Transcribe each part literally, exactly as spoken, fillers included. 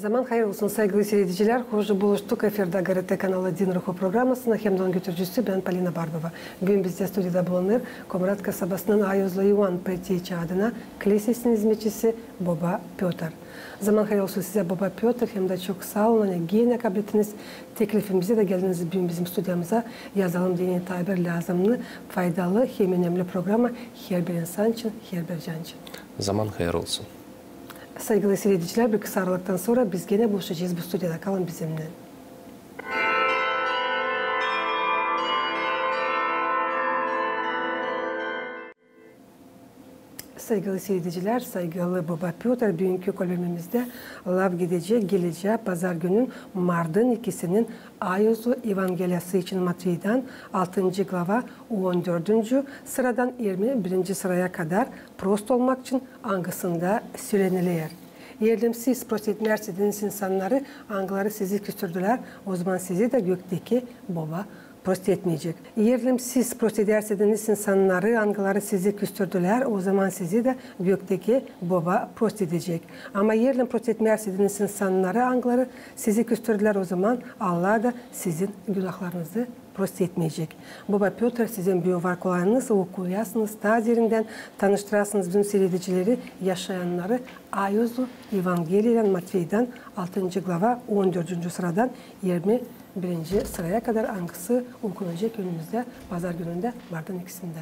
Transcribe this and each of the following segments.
Zaman hayır olsun, saygılı siiredicilär. Hoş buluştuk efirdä GRT kanalı Din ruhu programasında hem dä onun götürücüsü bän, Polina Barbova. Büün bizdä studiyada bulunêr Komrat kasabasının Ayozlu İvan Preotçi adına klisesinin izmetçisi boba Pötr. Zaman hayır olsun sizä, boba Pötr, hem dä çok saa olun, ani genä kablettiniz teklifimizi dä geldiniz büün bizim studiyamıza. Yazalım deyni taa bir lääzımnı, faydalı hem önemli programa herbir insan için, herbir can için. Zaman hayır olsun. Saygılı siiredicilär, bir kısa aralıktan sora biz genä buluşacez bu studiyada. Kalın bizimnän. Saygılı siiredicilär, saygılı boba Pötr, büünkü bölümümizdä laf gidecek gelecää pazar günün, martın ikisinin Ayozlu Evangeliyası için Matveydän altıncı glava on dördüncü sıradan irmi birinci sıraya kadar prost olmak için, angısında söleniler: Eerlem siz prost etmärsediniz insannarı, angıları sizi küstürdülär, ozaman sizi dä gökteki boba prost etmeyecek. Eerlem siz prost edärsediniz insannarı, angıları sizi küstürdülär, ozaman sizi dä gökteki boba prost edecek. Ama eerlem prost etmärsediniz insannarı, angıları sizi küstürdülär, ozaman Allah da sizin günahlarınızı prost etmeyecek. Boba Pötr, sizin büün var kolayınız, okuyasınız, taa derindän tanıştırasınız bizim siiredicileri, yaşayannarı Ayozlu Evangeliyadan, Matveydän altıncı glava on dördüncü sıradan irmi birinci sıraya kadar, angısı okunacek önümüzdä pazar günündä, martın ikisindä.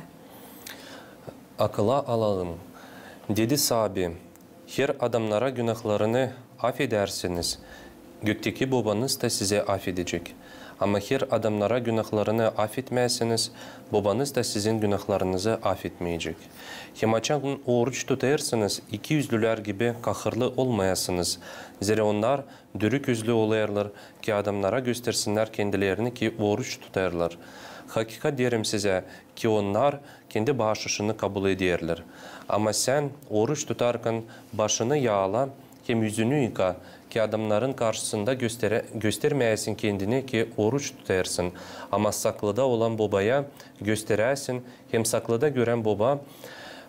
Akıla alalım. Dedi Saabi: Her adamnara günahlarını afedärseniz, gökteki bobanız da sizä afedecek. Ama her adamnara günahlarını afetmäärseniz, bobanız da sizin günahlarınızı afetmeyecek. Hem açan oruç tutêrsınız, ikiüzlülär gibi kahırlı olmayasınız. Zerä onnar dürük üzlü olêrlar, ki adamnara göstersinnär kendilerini, ki oruç tutêrlar. Hakikat deerim sizä, ki onnar kendi baaşışını kabul ederlär. Ama sän oruç tutarkan başını yaala hem üzünü yıka, ki adamnarın karşısında gösterä-, göstermeyäsin kendini, ki oruç tutêrsın, ama saklıda olan bobaya gösteräsin, hem saklıda görän boba,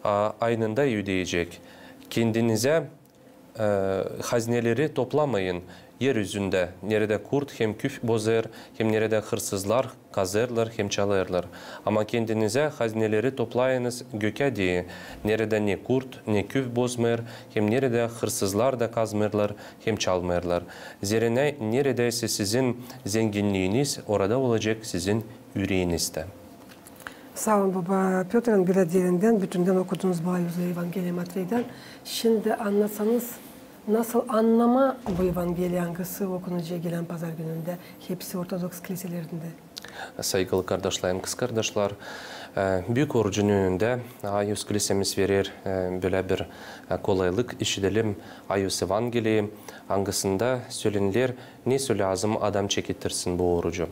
a, aynında ödeyecek. Kendinizä e, hazneleri toplamayın er üzündä, neredä kurt hem küf bozêr, hem neredä hırsızlar kazêrlar hem çalêrlar. Ama kendinizä hazneleri toplayınız gökä deyni, neredä ne kurt, ne küf bozmêêr, hem neredä hırsızlar da kazmêêrlar hem çalmêêrlar. Zerä ne-, neredäsä sizin zenginniiniz, orada olacek sizin üreeniz dä. Saa olun, boba Pötr, ani bölä derindän, bütündän okudunuz bu Ayozlu Evangeliya Matveydän. Şindi annatsanız, nasıl annamaa bu Evangeliya, angısı okunacek gelän pazar günündä hepsi ortodoks kliselerindä. Saygılı kardaşlarım, kızkardaşlar, e, büük orucun önündä Ayoz klisemiz verer, e, bölä bir, e, kolaylık, işidelim Ayoz Evangeliyi, angısında söleniler, ne sölä lääzım adam çekettirsin bu orucu.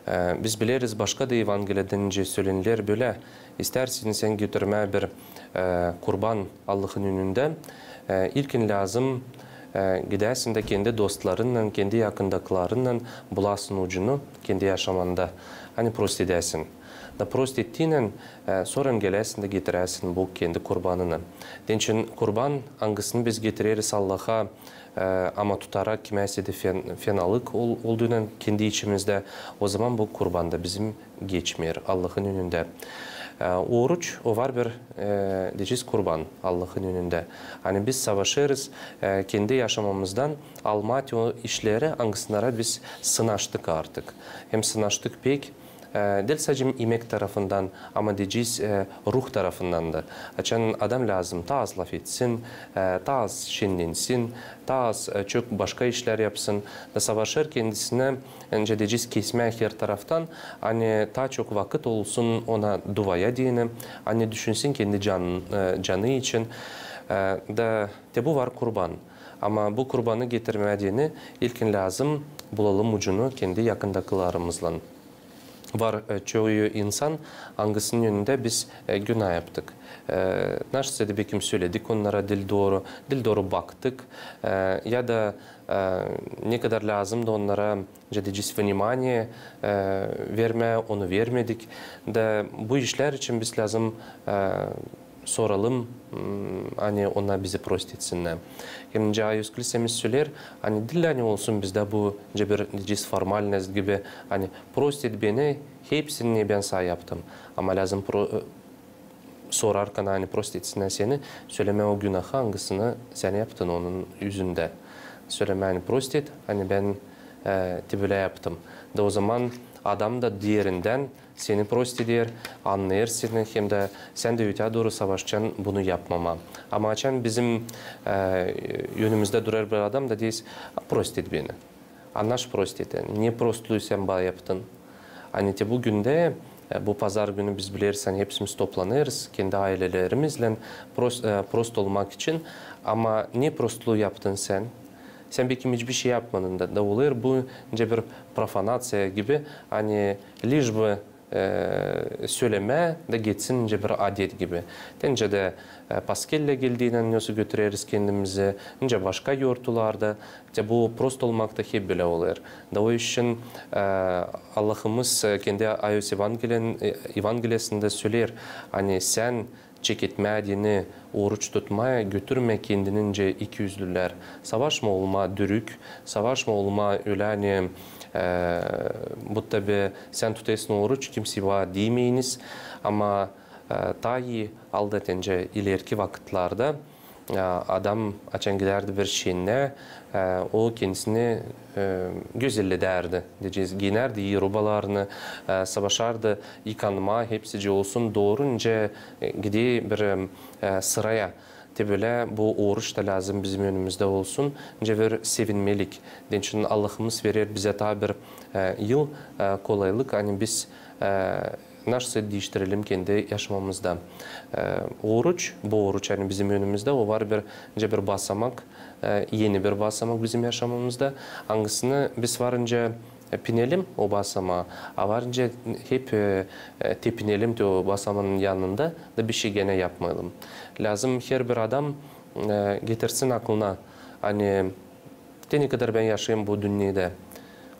E, biz bileriz, başka da Evangeliyada nicä söleniler bölä: istärsän sän götürmää bir, e, kurban Allahın önündä, e, ilkin lääzım, e, gidäsin dä kendi dostlarınnan, kendi yakındakılarınnan bulasın ucunu kendi yaşamanda. Ani prost edäsin. Da prost ettiynän, e, sora geläsin dä getiräsin bu kendi kurbanını. Deyni kurban, angısını biz getireriz Allaha, e, ama tutarak kimäsä dä fen-, fenalık ol-, olduynan kendi içimizdä, ozaman bu kurban da bizim geçmeer Allahın önündä. E, oruç, o var bir, e, deyecez, kurban Allahın önündä. Ani biz savaşêrız, e, kendi yaşamamızdan almaa te o işleri, angısınara biz sınaştık artık. Hem sınaştık pek, e, diil sade imek tarafından, ama deyecez, e, ruh tarafından da. Açan adam lääzım taa az lafetsin, e, taa az şenlensin, taa az, e, çok başka işlär yapsın. Da savaşêr kendisinä, nicä deyecez, kesmää her taraftan, ani taa çok vakıt olsun ona duaya deyni, ani düşünsün kendi can-, e, canı için. E, da te bu var kurban. Ama bu kurbanı getirmää deyni ilkin lääzım bulalım ucunu kendi yakındakılarımızlan. Var, e, çoyu insan, angısının önündä biz, e, günaa yaptık. E, nasıl dä bekim söledik onnara diil dooru, diil dooru baktık, e, ya da, e, ne kadar lääzımdı onnara, deyecez, внимание, e, vermää, onu vermedik. Da bu işlär için biz lääzım, e, soralım, m, ani ona bizi prost etsinnär. Hem nicä Ayos klisemiz söleer, ani diil ani olsun bizdä bu nicä bir, deyecez, formalnost gibi, ani prost et beni hepsini, ne bän sana yaptım. Ama lääzım pro-, e, sorarkan, ani prost etsinnär seni, sölemää o günahı, angısını sän yaptın onun üzündä. Sölemää, ani prost et, ani bän, e, te bölä yaptım. Da ozaman adam da derindän seni prost eder, annêêr seni, hem dä sän dä ötää dooru savaşacan bunu yapmamaa. Ama açan bizim, e, önümüzdä durêr bir adam da deeriz, prost et beni. Annaş prost et, ne prostluu sän bana yaptın. Ani te bu gündä, e, bu pazar günü biz bileriz, ani hepsimiz toplanêrız kendi aylelerimizlän prost, e, prost olmak için. Ama ne prostluu yaptın sän? Sän bekim hiçbir şey yapmadın da, da olêr bu nicä bir profanaţiya gibi, ani лишь бы e, sölemää da geçsin nicä bir adet gibi. Te nicä dä, e, paskellä geldiynän, nasıl götüreriz kendimizi, nicä başka yortularda, te bu prost olmak da hep bölä olêr. Da o için, e, Allahımız, e, kendi Ayos Evangeliyan-, e, Evangeliyasında söleer, ani sän çeketmää deyni oruç tutmaa, götürmä kendini nicä ikiüzlülär. Savaşma olmaa dürük, savaşma olmaa ölä, ani, e, bu tabi sän tutêrsın oruç, kimsey bana diimeyiniz, ama, e, taa ii alda te nicä ilerki vakıtlarda, e, adam açan gidärdi bir şennää, e, o kendisini, e, gözelledärdi, deyecez, giinärdi ii rubalarını, e, savaşardı yıkanmaa, hepsicii olsun dooru, nicä, e, gider bir, e, sıraya. Te bölä bu oruç ta lääzım bizim önümüzdä olsun, nicä bir sevinmelik. Deyni için Allahımız verer bizä taa bir, e, yıl, e, kolaylık, ani biz, e, nasıl diiştirelim kendi yaşamamızda. E, oruç, bu oruç, ani bizim önümüzdä, o var bir, nicä bir basamak, e, eni bir basamak bizim yaşamamızda, angısını biz varınca, e, pinelim o basamaa, a varınca hep, e, e, tepinelim te o basamaanın yanında da bişey genä yapmayalım. Lääzım herbir adam, e, getirsin aklına, ani te ne kadar bän yaşêêrım bu dünnedä,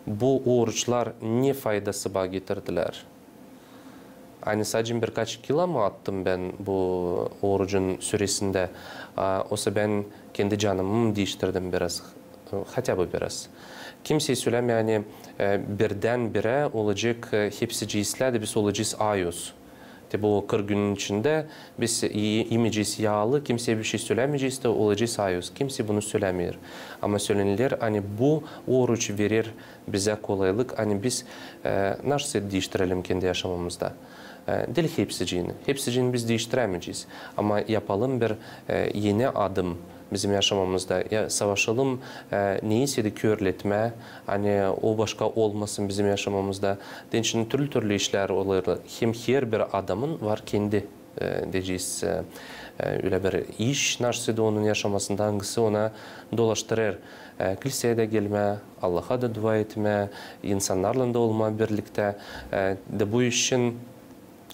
bu oruçlar ne faydası bana getirdilär? Ani sade birkaç kila mı attım bän bu orucun süresindä, a, osa bän kendi canımı mı diiştirdim biraz, хотя бы biraz. Kimsey sölämeer, ani, e, birdän-birä olacek, e, hepsicii islää dä biz olacez ayuz. Te bu kırk günün içindä biz i-, imeyecez yaalı, kimseyä bişey sölämeyecez dä olacez ayuz. Kimsey bunu sölämeer. Ama söleniler, ani bu oruç verer bizä kolaylık, ani biz, e, nasıl diiştirelim kendi yaşamamızda. E, diil hepsiciini. Hepsiciini biz diiştirämeyecez. Ama yapalım bir, e, eni adım bizim yaşamamızda. Ya, savaşalım, e, neyi sä dä körletmää, ani o başka olmasın bizim yaşamamızda. Deyni için türlü-türlü işlär olêr. Hem herbir adamın var kendi e, deyecez, e, e, ölä bir iş, nasıl onun yaşamasında, angısı ona dolaştırêr, e, kliseyä dä gelmää, Allaha da dua etmää, insannarlan da olmaa birliktä. E, da bu işin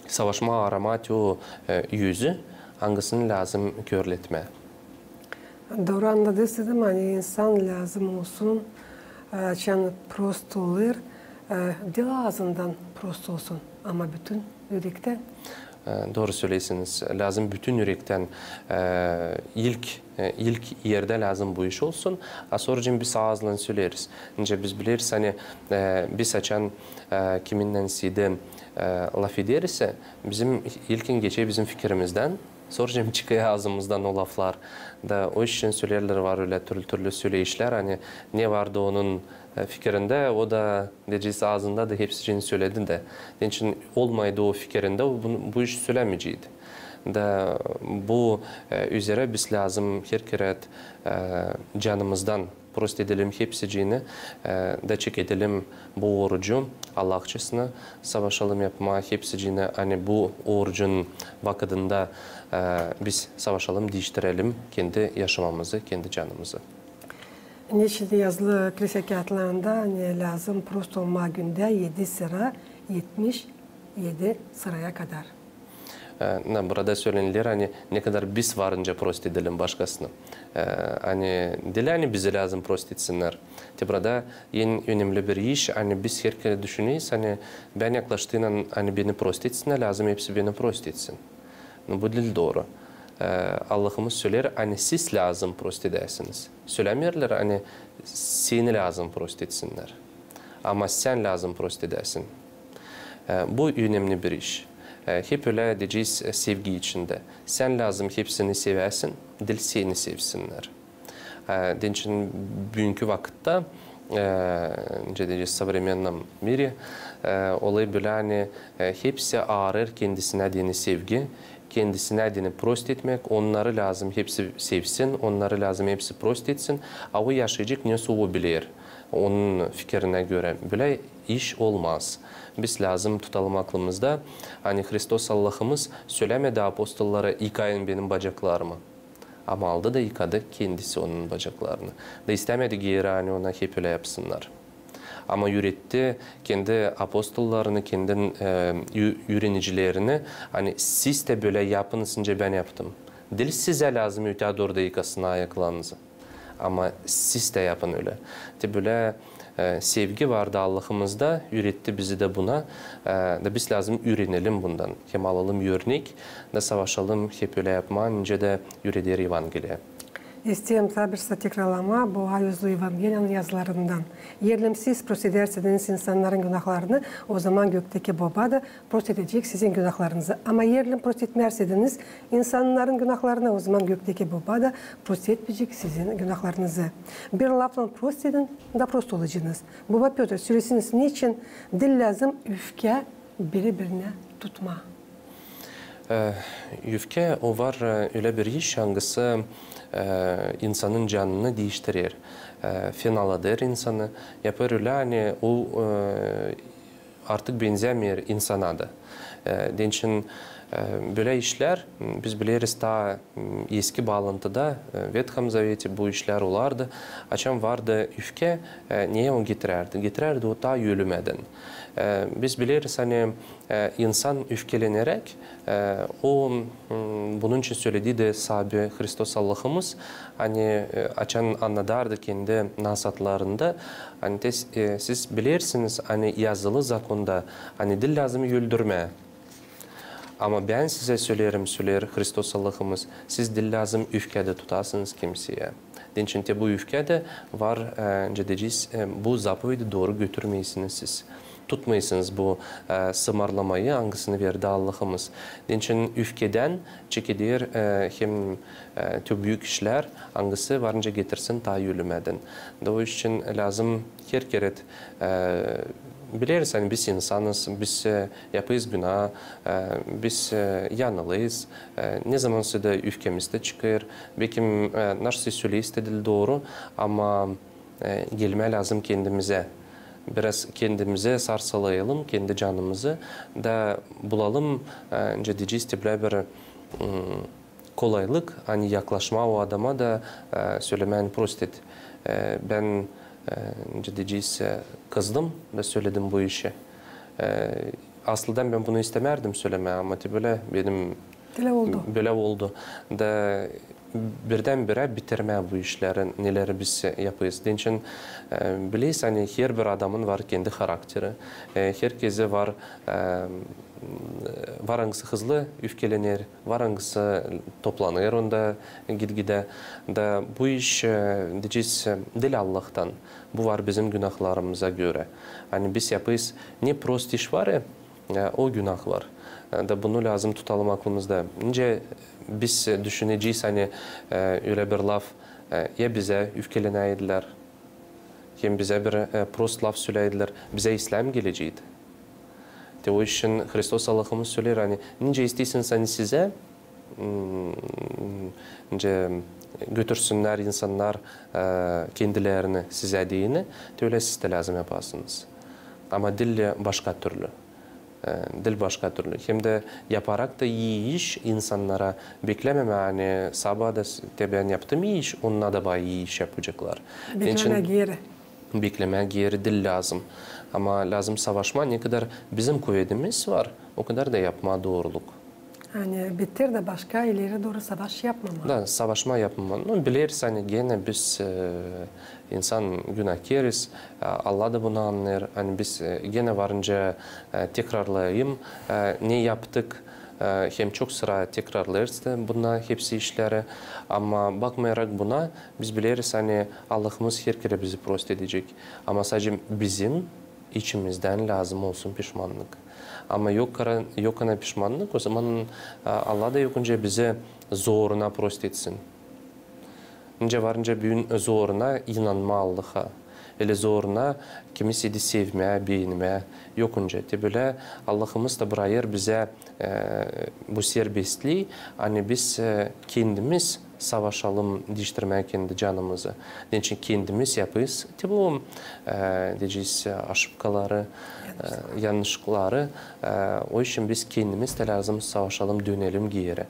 savaşmaa, aramaa te o, e, yüzü, angısını lääzım körletmää. Dooru annadıysan, ani insan lääzım olsun, e, açan prost olêr, e, diil aazından prost olsun, ama bütün ürektän. E, dooru söleersiniz. Lääzım bütün ürektän, e, ilk, e, ilk erdä lääzım bu iş olsun, a soracan biz aazlan söleeriz. Nicä biz bileriz, ani, e, biz açan, e, kiminnän sä dä, e, lafederiz, bizim ilkin geçer bizim fikirimizdän, soracan çıkêr aazımızdan o laflar. Da o işin söleerlär, var ölä türlü-türlü söleyişlär, ani ne vardı onun, e, fikirindä, o da, deyecez, aazında da hepsicini söledi dä. Deyni için olmaydı o fikirindä, o bunu, bu işi sölämeyeceydi. Da bu, e, üzerä biz lääzım her kerä, e, canımızdan prost edelim hepsicini, e, da çekedelim bu orucu, Allahçasına savaşalım yapmaa hepsicini, ani bu orucun vakıdında, e, biz savaşalım, diiştirelim kendi yaşamamızı, kendi canımızı. Neçin yazılı klisä kiyatlarında, ani lääzım prost olmaa gündä edi sıra, etmiş edi sıraya kadar. E, na, burada söleniler, ani ne kadar biz varınca prost edelim başkasını. E, ani diil, ani bizi lääzım prost etsinnär. Te burada en önemli bir iş, ani biz her kerä düşüneriz, ani bän yaklaştıynan, ani beni prost etsinnär, lääzım hepsi beni prost etsin. No, bu diil dooru. E, Allahımız söleer, ani siz lääzım prost edäsiniz. Sölämeerlär, ani seni lääzım prost etsinnär. Ama sän lääzım prost edäsin. E, bu önemli bir iş. E, hep ölä deyecez, e, sevgi içindä. Sän lääzım hepsini seväsin, diil seni sevsinnär. E, deyni için büünkü vakıtta, e, deyecez, в современном мире, e, olêr bölä, ani, e, hepsi aarêêr kendisinä deyni sevgi, kendisinä deyni prost etmäk, onnarı lääzım hepsi sevsin, onnarı lääzım hepsi prost etsin, a o yaşayacek, nesoy o biler, onun fikirinä görä. Bölä iş olmaz. Biz lääzım tutalım aklımızda, ani Hristos Allahımız sölämedi apostollara: «Yıkayın benim bacaklarımı». Ama aldı da yıkadı kendisi onun bacaklarını. Da istämedi geeri, ani ona hep ölä yapsınnar. Ama üüretti kendi apostollarını, kendi, e, ü-, üürenicilerini, ani siz dä bölä yapınız, nicä bän yaptım. Diil sizä lääzım ötää dooru da yıkasın ayaklarınızı. Ama siz dä yapın ölä. Te bölä, e, sevgi vardı Allahımızda, üüretti bizi dä buna. E, da biz lääzım üürenelim bundan. Hem alalım örnek, da savaşalım hep ölä yapmaa, nicä dä üüreder Evangeliya. İsteerim taa bir sıra tekrarlamaa bu ayuzlu Evangeliyanın yazılarından. Eer siz prost ederseniz insannarın günahlarını, ozaman göktäki Boba da prost edecek sizin günahlarınızı. Ama eer prost etmärsäniz insannarın günahlarını, ozaman göktäki Boba da prost etmeyecek sizin günahlarınızı. Bir laflan prost edin, da prost olacenız. Boba Pötr, söleseniz, neçin diil lääzım üfkä biri-birinä tutmaa? E, üfkä, o var, e, ölä bir iş, angısı, e, insanın canını diiştirer, e, fenaleder insanı, yapêr ölä, ani o, e, artık benzämeer insana da. E, deyni için, e, bölä işlär, m, biz bileriz, taa, m, Eski Baalantıda, e, Vetham Zaveti bu işlär olardı. Açan vardı üfkä, e, neyä o getirärdi? Getirärdi o taa ölümä dän. E, biz bileriz, ani, e, insan üfkelenäräk, e, o, m, bunun için söledi dä Saabi Hristos Allahımız, ani, e, açan annadardı kendi nasaatlarında, ani te, e, siz bilersiniz, ani yazılı zakonda, ani diil lääzım öldürmää. Ama bän sizä söleerim, söleer Hristos Allahımız, siz diil lääzım üfkä dä tutasınız kimseyä. Deyni için te bu üfkä dä var, e, nicä deyecez, e, bu zapovedi dooru götürmeesiniz siz. Tutmaêsınız bu, e, sımarlamayı, angısını verdi Allahımız. Deyni için üfkedän çekeder, e, hem, e, te büük işlär, angısı var nicä getirsin taa ölümä dän. Da o iş için lääzım her kerä, e, bileriz, ani biz insanız, biz, e, yapêrız günah, e, biz, e, yanılêrız, e, nezamansa da üfkämiz dä çıkêr. Bekim, e, naşey söleyim istedim dooru, ama, e, gelmää lääzım kendimizä. Biraz kendimizä sarsalayalım, kendi canımızı, da bulalım, e, nicä deyecez, te bölä bir, m, kolaylık, ani yaklaşmaa o adama da, e, sölemää, ani prost et. E, bän, e, nicä deyecez, e, kızdım da söledim bu işi. E, aslında bän bunu istemärdim sölemää, ama te bölä benim Bölä oldu. Bölä oldu. Da birdän-birä bitirmää bu işleri, neleri biz yapêrız. Deyni için, e, bilersiniz, ani herbir adamın var kendi harakteri. E, herkezi var, e, var angısı hızlı üfkelener, var angısı toplanêr onda gitgidä. Da bu iş, e, deyecez, e, diil Allahtan. Bu var bizim günahlarımıza görä. Ani biz yapêrız, ne prost iş var, e, E, o günah var. E, da bunu lääzım tutalım aklımızda. Nicä biz, e, düşünecez, ani, e, ölä bir laf, e, ya bizä üfkelenäydilär, hem bizä bir, e, prost laf söläydilär, bizä islää mi geleceydi? Te o işin Hristos Allahımız söleer, ani nicä isteersiniz, ani sizä, m, nicä götürsünnär insannar, e, kendilerini sizä deyni, te ölä siz dä lääzım yapasınız. Ama diil başka türlü. E, diil başka türlü. Hem dä yaparak da ii iş insannara beklämemää, ani sabaa da s-, te bän yaptım ii iş, onnar da bana ii iş yapaceklar. Beklämää geeri. Beklämää geeri diil lääzım. Ama lääzım savaşmaa, ne kadar bizim kuvedimiz var, o kadar da yapmaa dooruluk. Ani beter dä başka ileri dooru savaş yapmamaa. Da, savaşmaa yapmamaa. Nu, bileriz, ani genä biz, e, insan günahkeriz, e, Allah da bunu annêêr. Ani biz, e, genä varınca, e, tekrarlayım, e, ne yaptık, E, hem çok sıra tekrarlêêrız da buna hepsi işleri. Ama bakmayarak buna, biz bileriz, ani Allahımız her kerä bizi prost edecek. Ama sade bizim içimizdän lääzım olsun pişmannık. Ama yok kara-, yok ana pişmannık, o zaman, e, Allah da yok nicä bizi zoruna prost etsin. Nicä var nicä büün zoruna inanmaa Allaha, eli zoruna kimisi di sevmää, beenmää, yok nicä. Te bölä Allahımız da brakêr bizä, e, bu serbestliyi, ani biz, e, kendimiz savaşalım diiştirmää kendi canımızı. Neçin kendimiz yapêrız te bu, e, deyecez, e, oşibkaları, e, yannışlıkları. E, o için biz kendimiz dä lääzım savaşalım, dönelim geeri.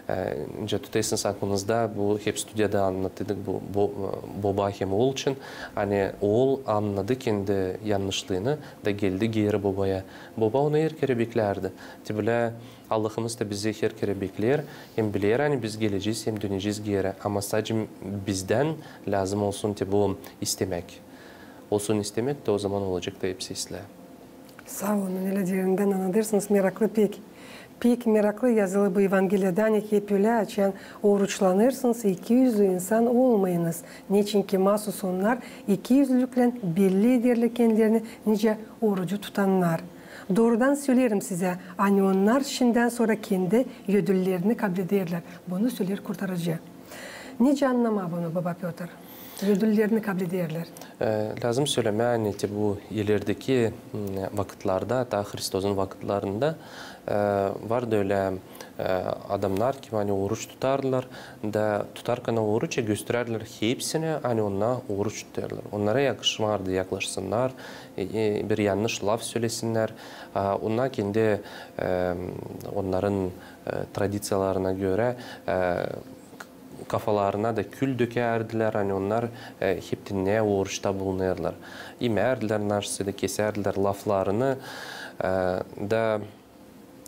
E, nicä tutêrsınız aklınızda, bu hep studiyada annadêrdık bu, bu, boba hem ool için. Ani ool annadı kendi yannışlıını da geldi geeri bobaya. Boba onu her kerä beklärdi. Te bölä Allahımız da bizi her kerä bekleer, hem biler, ani biz gelecez hem dönecez geeri. Ama sade bizdän lääzım olsun te bu istemäk. Olsun istemäk, da o zaman olacek da hepsi islää. Saa olun, ölä derindän annadêrsınız, meraklı pek. Pek meraklı yazılı bu Evangeliyada, ani hep ölä, açan oruçlanêrsınız, ikiyüzlü insan olmayınız. Neçinki masus onnar ikiyüzlülüklän belli ederlär kendilerini nicä orucu tutannar. Doorudan söleerim sizä, ani onnar şindän sora kendi ödüllerini kablederlär. Bunu söleer Kurtarıcı. Nicä annamaa bunu, boba Pötr? Ödüllerini kablederlär. E, lääzım sölemää, ani te bu ilerdeki, m, vakıtlarda, taa Hristozun vakıtlarında, e, vardı ölä, e, adamnar, kim ani oruç tutardılar, da tutarkan oruç, e, gösterärdilär hepsinä, ani onnar oruç tutêrlar. Onnara yakışmardı yaklaşsınnar, e, e, bir yannış laf sölesinnär. A, onnar kendi, e, onnarın, e, tradiţiyalarına görä, e, kafalarına da kül dökärdilär, ani onnar, e, heptän oruçta bulunêrlar. İmärdilär naşey da kesärdilär laflarını, e, da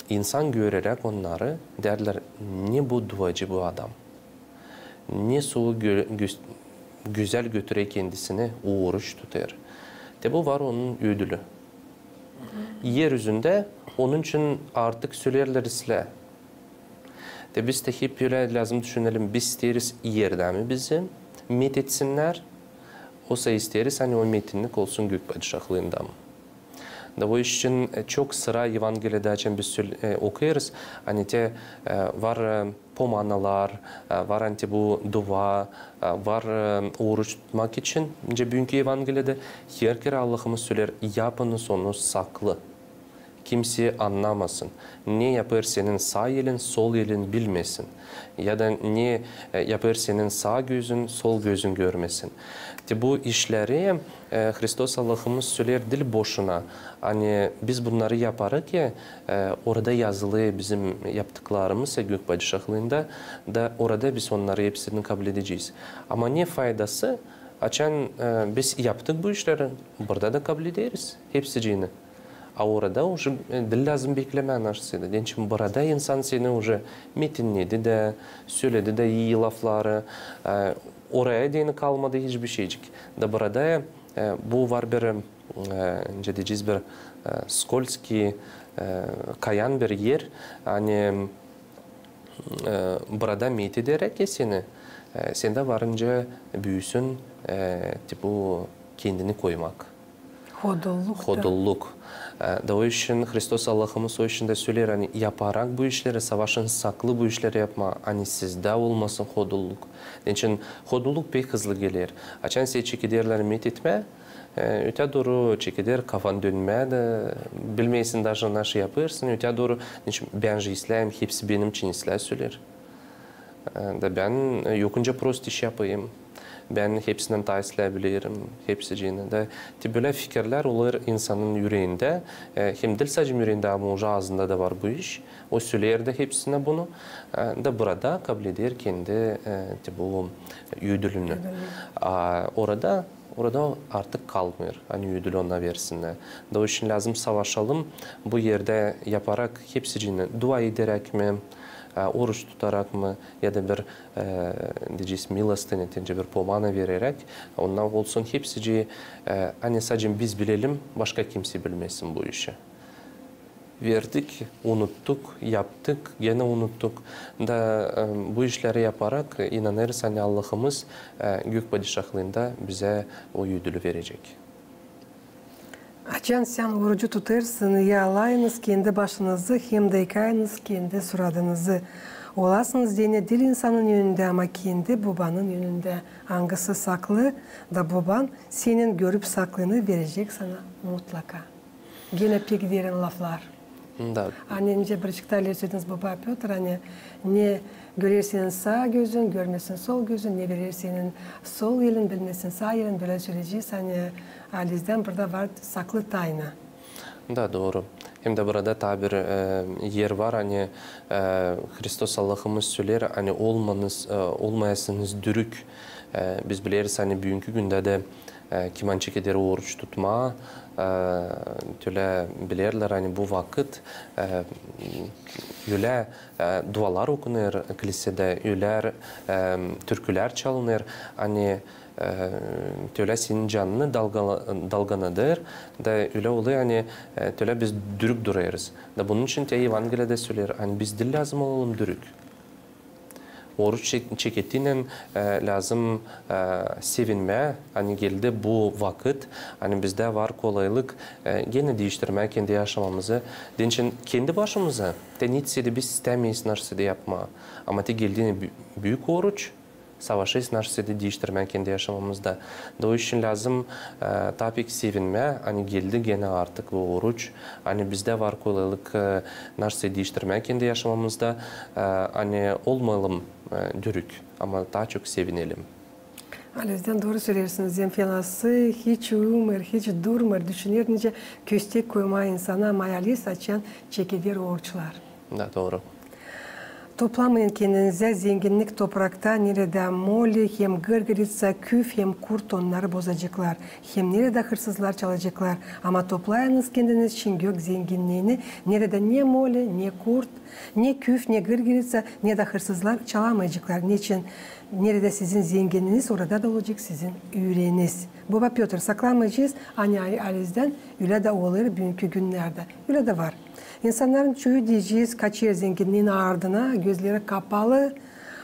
insan göreräk onnarı, deerdilär, ne bu duacı bu adam. Ne suu gö-, göz-, gözäl götürer kendisini, oruç tutêr. Te bu var onun ödülü. Er üzündä onun için artık söleerlär islää. Te biz dä hep bölä lääzım düşünelim, biz isteeriz erdämi bizi metitsinnär, osa isteeriz, ani o metinnik olsun gök padişahlıında. Da o iş için, e, çok sıra Evangeliyada, açan biz söl-, e, okuyêrız, ani te, e, var, e, pomanalar, e, var ani te bu dua, e, var, e, oruç tutmak için. Nicä büünkü Evangeliyada her kerä Allahımız söleer, yapınız onu saklı. Kimsey annamasın. Ne yapêr senin saa elin, sol elin bilmesin. Ya da ne, e, yapêr senin saa gözün, sol gözün görmesin. Te bu işleri, e, Hristos Allahımız söleer diil boşuna. Ani biz bunnarı yaparık, e, orada yazılı bizim yaptıklarımız, e, gök padişahlıında, da orada biz onnarı hepsini kabledecez. Ama ne faydası, açan, e, biz yaptık bu işleri, burada da kablederiz hepsicini. A orada uje, e, diil lääzım beklemää naşey da. Neçin burada insan seni uje metinnedi da, söledi da ii lafları, e, oraya deyni kalmadı hiçbir şeycik. Da burada, e, bu var bir, e, nicä deyecez, bir, e, скользкий, e, kayan bir er, ani, e, burada metederäk seni, e, sendä var nicä büüsün, e, te bu kendini koymak. Hodulluk da. Hodulluk. E, da o için Hristos Allahımız o için dä söleer, ani yaparak bu işleri, savaşın saklı bu işleri yapmaa, ani sizdä olmasın hodulluk. Neçin hodulluk pek hızlı geler. Açan seni çekederlär metetmää, e, ötää dooru çekeder kafan dönmää da, bilmeersin daji naşey yapêrsın, ötää dooru, neçin bän je islää, hepsi benim için islää söleer. E, da bän, e, yok nicä prost iş yapayım. Bän hepsindän taa islää bilerim, hepsicini dä. Te bölä fikirlär olêr insanın üreendä, e, hem diil sade üreendä, ama uje aazında da var bu iş. O söleer dä hepsinä bunu. E, da burada kableder kendi, e, te bu ödülünü. Ödülünü. A orada, orada artık kalmêêr, ani ödül ona versinnär. Da o için lääzım savaşalım bu erdä yaparak hepsicini, dua ederäk mi, e, oruç tutarak mı, ya da bir, e, deyecez, milostinä, deyecez, bir pomana vereräk, onnar olsun hepsici, e, ani sade biz bilelim, başka kimsey bilmesin bu işi. verdik, unuttuk, yaptık, genä unuttuk. Da, e, bu işleri yaparak, inanêrız, ani Allahımız, e, gök padişahlıında bizä o ödülü verecek. Açan sän orucu tutêrsın, yaalayınız kendi başınızı hem dä yıkayınız kendi suradınızı. Olasınız deyni diil insanın önündä, ama kendi Bobanın önündä, angısı saklı, da Boban senin görüp saklını verecek sana mutlaka. Genä pek derin laflar. Da. Ani nicä bir çıktı ileri sölediniz, baba Pötr, ani ne görer senin saa gözün, görmesin sol gözün, ne biler senin sol elin, bilmesin saa elin, bölä söleyecez, ani alizdän burada var saklı tayna. Da, dooru. Hem dä burada taa bir, e, er var, ani, e, Hristos Allahımız söleer, ani olmanız, e, olmayasınız dürük. E, biz bileriz, ani büünkü gündä dä, e, kiman çekeder oruç tutmaa, e, tölä bilerlär, ani bu vakıt, e, ölä, e, dualar okunêr kilisedä, ölä, e, türkülär çalınêr, ani, e, tölä senin canını dalgala-, dalganadêr, da ölä olêr, ani, e, tölä biz dürük durêrız. Da bunun için te Evangeliyada söleer, ani biz diil lääzım olalım dürük. Oruç çek-, çekettiynän, e, lääzım, e, sevinmää, ani geldi bu vakıt, ani bizdä var kolaylık, e, genä diiştirmää kendi yaşamamızı. Deyni için kendi başımıza, te neçin dä biz istämeeriz naşey dä yapmaa. Ama te geldi bü-, büük oruç, savaşêrız naşey dä diiştirmää kendi yaşamamızda. Da o için lääzım, e, taa pek sevinmää, ani geldi genä artık bu oruç, ani bizdä var kolaylık, e, naşey diiştirmää kendi yaşamamızda, e, ani olmayalım, e, dürük, ama taa çok sevinelim. Alizdän dooru söleersiniz, hem fenası hiç uyumêêr, hiç durmêêr, düşüner, nicä köstek koymaa insana, ama alizdän çekeder oruçlar. Da, dooru. Toplamayın kendinizä zenginnik toprakta, neredä moli hem gırgırıtsa, küf hem kurt onnarı bozaceklar, hem neredä hırsızlar çalaceklar. Ama toplayınız kendiniz için gök zenginniini, neredä ne moli, ne kurt, ne küf, ne gırgırıtsa, ne dä hırsızlar çalamayaceklar. Neçin? Neredä sizin zenginniiniz, orada da olacek sizin üüreeniz. Baba Pötr, saklamayacez, ani alizdän ölä dä olêr büünkü günnerdä. Ölä dä var. İnsannarın çoyu, deyecez, kaçêr zenginniin ardına, gözleri kapalı,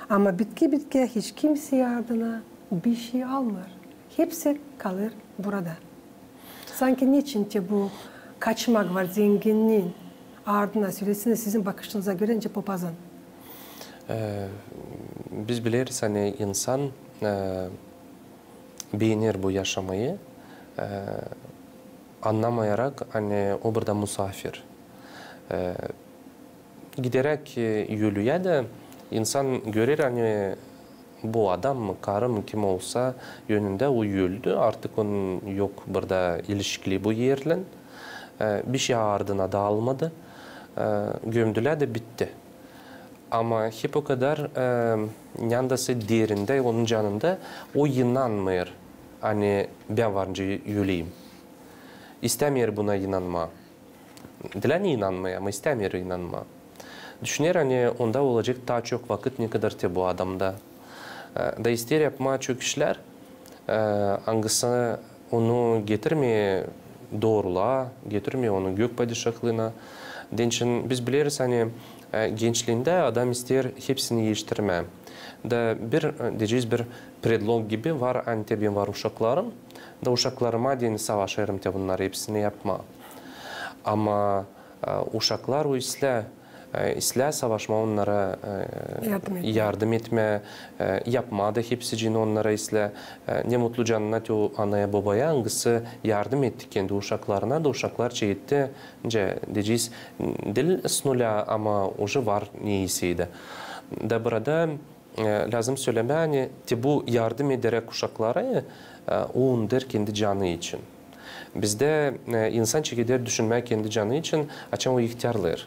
ama bitki-bitkiyä hiç kimsey ardına bişey almêêr. Hepsi kalêr burada. Sanki neçin te bu kaçmak var zenginniin ardına, sölesin sizin bakışınıza görä, nicä papazın? E, biz bileriz, ani insan, e, beener bu yaşamayı, e, annamayarak, ani o burada musaafir. E, gideräk, e, ölüyä dä insan görer, ani bu adam mı, karı mı, kim olsa önündä, o öldü, artık onun yok burada ilişkili bu erlän. E, bişey ardına da almadı. E, gömdülär dä bitti. Ama hep o kadar, e, neredäsä derindä, onun canında o inanmêêr, ani bän var nicä öleyim. İstämeer buna inanmaa. Diil ani inanmêêr, ama istämeer inanmaa. Düşüner, ani onda olacek taa çok vakıt, ne kadar te bu adamda. E, da isteer yapmaa çok işlär, e, angısı onu getirmeer doorulaa, getirmeer onu gök padişahlıına. Deyni için biz bileriz, ani, e, gençliindä adam isteer hepsini iiştirmää. Da bir, e, deyecez, bir predlog gibi var, ani te bän var uşaklarım, da uşaklarıma deyni savaşêrım te bunnarı hepsini yapmaa. Ama, e, uşaklar o islää, e, islää savaşmaa onnara, e, yardım etmää, yardım etmää, e, yapmaa da hepsicini onnara islää. E, ne mutlu canına te o anaya, bobaya, angısı yardım etti kendi uşaklarına, da uşaklar çeketti, nicä deyecez, diil s nulä, ama uje var neysä dä. Da burada e, lääzım sölemää, ani te bu yardım ederäk uşaklara, e, o unudêr kendi canı için. Bizdä, e, insan çekeder düşünmää kendi canı için, açan o ihtärlêêr.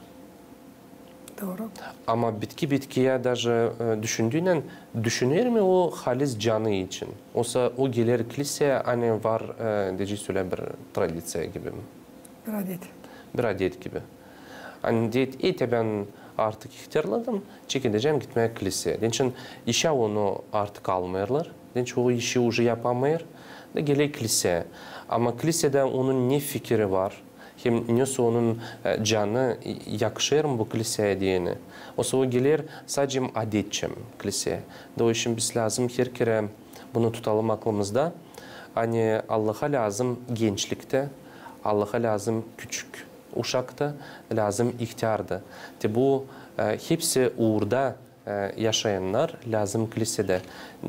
Dooru. Ama bitki-bitkiyä daje, e, düşündüynän, düşüner mi o halis canı için? Osa o geler kliseyä, ani var, e, deyecez, ölä bir tradiţiya gibi mi? Bir adet. Bir adet gibi. Ani deyt, e, te bän artık ihtärladım, çekedecäm gitmää kliseyä. Deyni için işä onu artık almêêrlar. Deyni için o işi uje yapamêêr. Da geler kliseyä. Ama kliseyädä onun ne fikiri var, Hem nesoy onun, e, canı yakışêr mı bu kliseya deyni? Osa o geler sadecä adetçä kliseya. Da o için biz lääzım her kerä bunu tutalım aklımızda. Ani Allaha lääzım gençlik tä, Allaha lääzım küçük uşak ta, lääzım ihtär da. Te bu, e, hepsi uurda e, yaşayannar lääzım klisedä.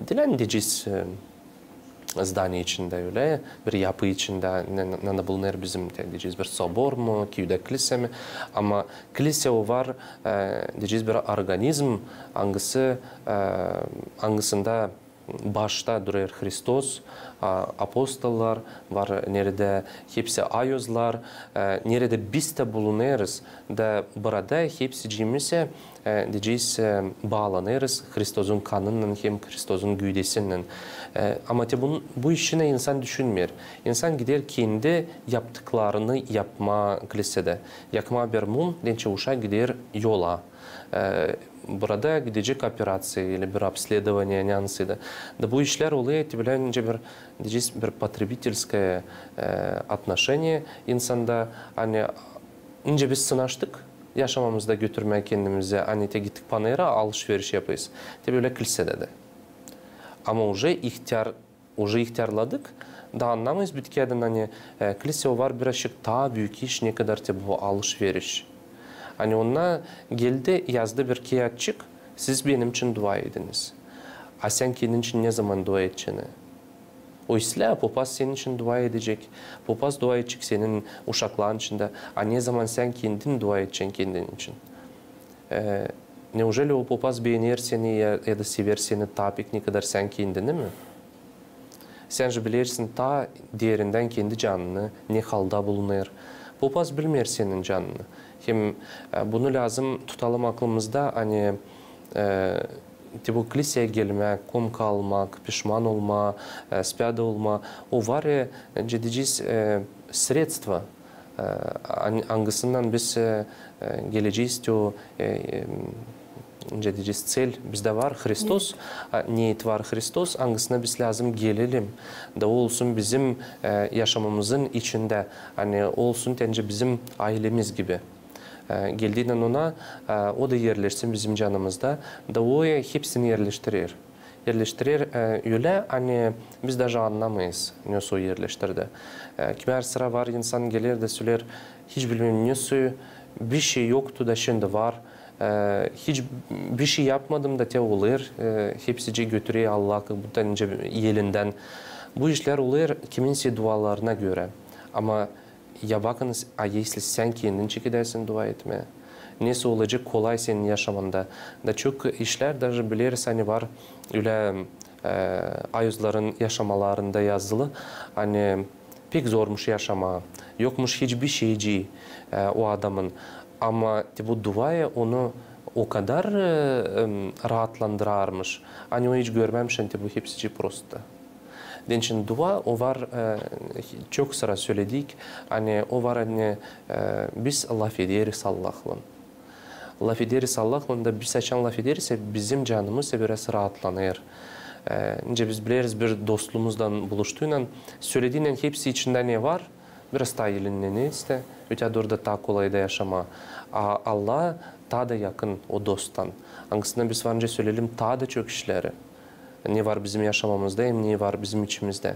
Diil ani deyecez, e, zdaniya içindä ölä, bir yapı içindä, ne, ne, ne bulunêr bizim, te, deyecez, bir sobor mu, küüdä klise mi. Ama klise o var, e, deyecez, bir organizm, angısı, e, angısında başta durêr Hristos, a, apostollar, var neredä hepsi ayozlar, e, neredä biz tä bulunêrız, da burada hepsicimiz, e, deyecez, e, baalanêrız Hristosun kanınnan hem Hristosun güüdesinnän. E, ama te bun-, bu işinä insan düşünmeer. İnsan gider kendi yaptıklarını yapmaa klisedä. Yakmaa bir mum, deyni uşak gider yola. E, burada gidecek operaţiya ili bir обследование, ne ansıydı. Da bu işlär olêr, te bilä, nicä bir, deyecez, bir потребительское, e, отношение insanda, ani nicä biz sınaştık yaşamamızda götürmää kendimizi, ani te gittik panera, alış-veriş yapêrız. Te bölä klisedä dä. Ama уже ihtär, уже ihtärladık, da annamêêrız bütküüdän, ani, e, klise o var birazçık taa büük iş, nekadar te bu alış-veriş. Ani onnar geldi, yazdı bir kiyatçık, siz benim için dua ediniz. A sän kendin için ne zaman dua edecäni? O islää, popaz senin için dua edecek. Popaz dua edecek senin uşakların için dä. A ne zaman sän kendin dua edecän kendin için? E, неужели o popaz beener seni ya, ya da sever seni taa pek, nekadar sän kendini mi? Sän же bilersin taa derindän kendi canını, ne halda bulunêr. Popaz bilmeer senin canını. Hem, e, bunu lääzım tutalım aklımızda, ani, e, te bu kliseya gelmäk, komka almak, pişman olmaa, e, spyada olmaa, o var, e, deyecez, e, средство, e, an-, angısınnan biz, e, e, gelecez te o, e, e, nicä deyecez, цель bizdä var, Hristos, a, niyet var Hristos, angısına biz lääzım gelelim. Da o olsun bizim, e, yaşamamızın içindä, ani olsun deyni bizim aylemiz gibi. E, geldiynän ona, e, o da erleşsin bizim canımızda. Da o, e, hepsini erleştirer. Erleştirer, e, ölä, ani biz daje annamêêrız, nesoy erleştirdi. E, kimär sıra var, insan geler dä söleer, hiç bilmeerim nesoy, bişey yoktu da şindi var. E, hiç bişey yapmadım da te olêr, e, hepsicii götürer Allah, как будто nicä elindän. Bu işlär olêr kiminsey dualarına görä. Ama ya bakınız, a если sän kendin çekedäsin dua etmää? Nesoy olacek kolay senin yaşamanda? Da çok işlär daje bileriz, ani var ölä, e, ayozların yaşamalarında yazılı, ani pek zormuş yaşamaa, yokmuş hiçbir şeycii, e, o adamın. Ama te bu dua onu o kadar, e, em, raatlandırarmış, ani o hiç görmämşän te bu hepsicii prosta. Deyni dua, o var, e, çok sıra söledik, ani o var, ani, e, biz lafederiz Allahlan. Lafederiz Allahlan da biz açan lafederiz, e, bizim canımız biraz raatlanêr. E, nicä biz bileriz, bir dostumuzlan buluştuynnan, sölediynän hepsi içindä ne var, biraz taa elinleniz dä, ötedä dooru da taa kolay da yaşamaa. A Allah taa da yakın o dosttan. Angısına biz var nicä söleyelim taa da çok işleri. Ne var bizim yaşamamızda, hem ne var bizim içimizdä.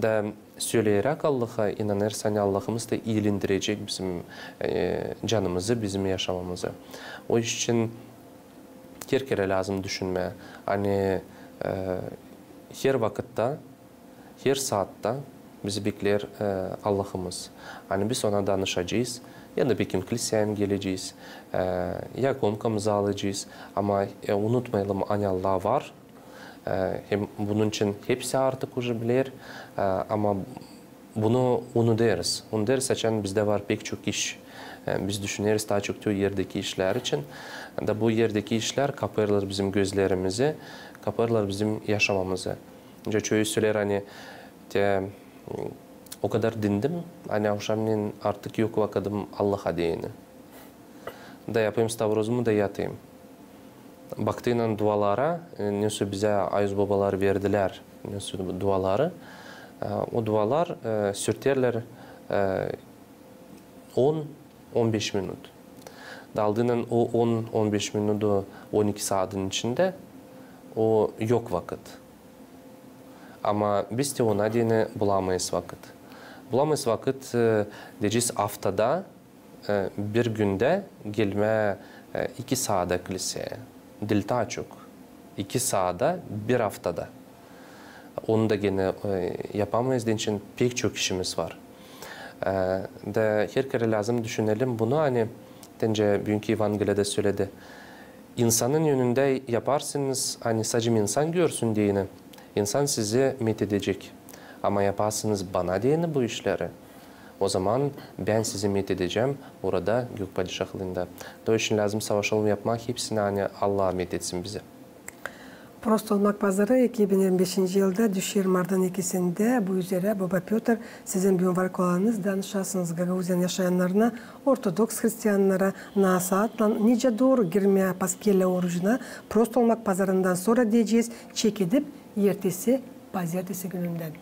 Da söleyeräk Allaha, inanêrız, ani Allahımız da iilendirecek bizim, e, canımızı, bizim yaşamamızı. O iş için her kerä lääzım düşünmää, ani, e, her vakıtta, her saatta bizi bekleer, e, Allahımız. Ani biz ona danışacez, ya da bekim kliseya gelecez, e, ya komkamızı alacez, ama, e, unutmayalım, ani Allah var. E, hem bunun için hepsi artık уже biler, e, ama bunu unudêrız. Unudêrız, açan bizdä var pek çok iş. E, biz düşüneriz taa çok te o erdeki işlär için. Da bu erdeki işlär kapêrlar bizim gözlerimizi, kapêrlar bizim yaşamamızı. Nicä çoyu söleer, ani te, o kadar dindim, ani avşamneyin artık yok vakıdım Allaha deyni. Da yapayım stavrozumu da yatayım. Baktıynnan dualara, e, nesoy bizä ayuz bobalar verdilär, nesoy duaları, e, o dualar, e, sürterlär, e, on, on beş minut. Daldıynan o on, on beş minudu on iki saadın içindä o yok vakıt. Ama biz te ona deyni bulamêêrız vakıt. Bulamêêrız vakıt, e, deyecez, aftada, e, bir gündä gelmää, e, iki saada kilseyä. Diil taa çok. İki saada bir aftada. Onu da genä, e, yapamêêrız, deyni için pek çok işimiz var. E, da herkerä lääzım düşünelim bunu, ani, deyni, büünkü Evangeliyada söledi. İnsanın önündä yaparsınız, ani sade insan görsün deyni, insan sizi metedecek. Ama yaparsınız bana deyni bu işleri, ozaman bän sizi metedecäm orada, gök padişahlıında. Da o için lääzım savaşalım yapmaa hepsini, ani Allah metetsin bizi. Prost olmak pazarı iki bin irmi beşinci yılda düşer martın ikisindä. Bu üzerä, boba Pötr, sizin büün var kolaylıınız danışasınız Gagauziyanın yaşayannarına, ortodoks hristiyannara, nasaatlan nicä dooru girmää paskellä orucuna, prost olmak pazarından sora deyecez, çekidip ertesi, pazertesi günündän.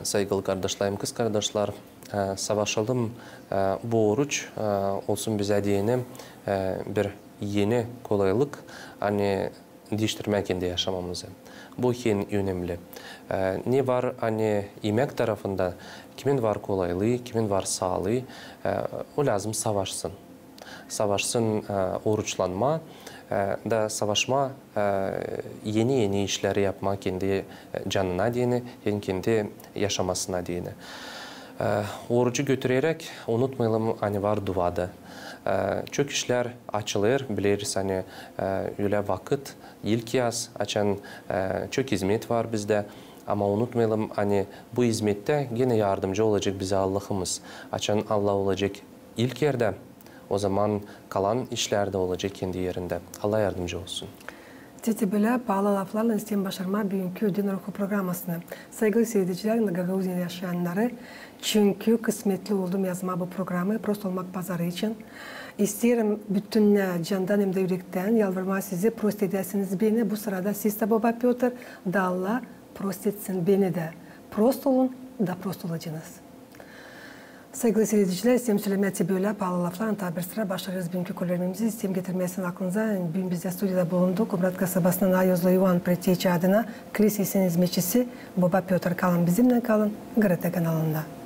Saygılı kardaşlarım, kızkardaşlar, e, savaşalım, e, bu oruç, e, olsun bizä deyni, e, bir eni kolaylık, ani diiştirmää kendi yaşamamızı. Bu en önemli. E, ne var, ani imäk tarafında, kimin var kolaylıı, kimin var saalıı, e, o lääzım savaşsın. Savaşsın, e, oruçlanmaa, e, da savaşmaa, e, eni-eni işleri yapmaa kendi, e, canına deyni, hem kendi yaşamasına deyni. E, orucu götüreräk unutmayalım, ani var dua da. E, çok işlär açılêr, bileriz, ani, e, ölä vakıt, ilkyaz, açan, e, çok izmet var bizdä. Ama unutmayalım, ani bu izmettä genä yardımcı olacek bizä Allahımız. Açan Allah olacek ilk erdä, ozaman kalan işlär dä olacek kendi erindä. Allah yardımcı olsun. Te bölä paalı laflarlan isteerim başarmaa büünkü Din Ruhu programasını. Saygılı siiredicilär, Gagauziyanın yaşayannarı, çünkü kısmetli oldum yazmaa bu programı prost olmak pazarı için, isteerim bütünnä candan hem dä ürektän yalvarmaa sizi, prost edäsiniz beni, bu sırada siz dä, boba Pötr, da Allah prost etsin beni dä. Prost olun, da prost olacenız. Saygılı siiredicilär, isteerim sölemää te bölä paalı laflarlan taa bir sıra başarêrız büünkü kolvermemizi. İsteerim getirmää sizin aklınıza, büün bizdä studiyada bulundu Komrat kasabasının Ayozlu İvan Preteçi adına klisesinin izmetçisi boba Pötr. Kalın bizimnän, kalın GRT kanalında.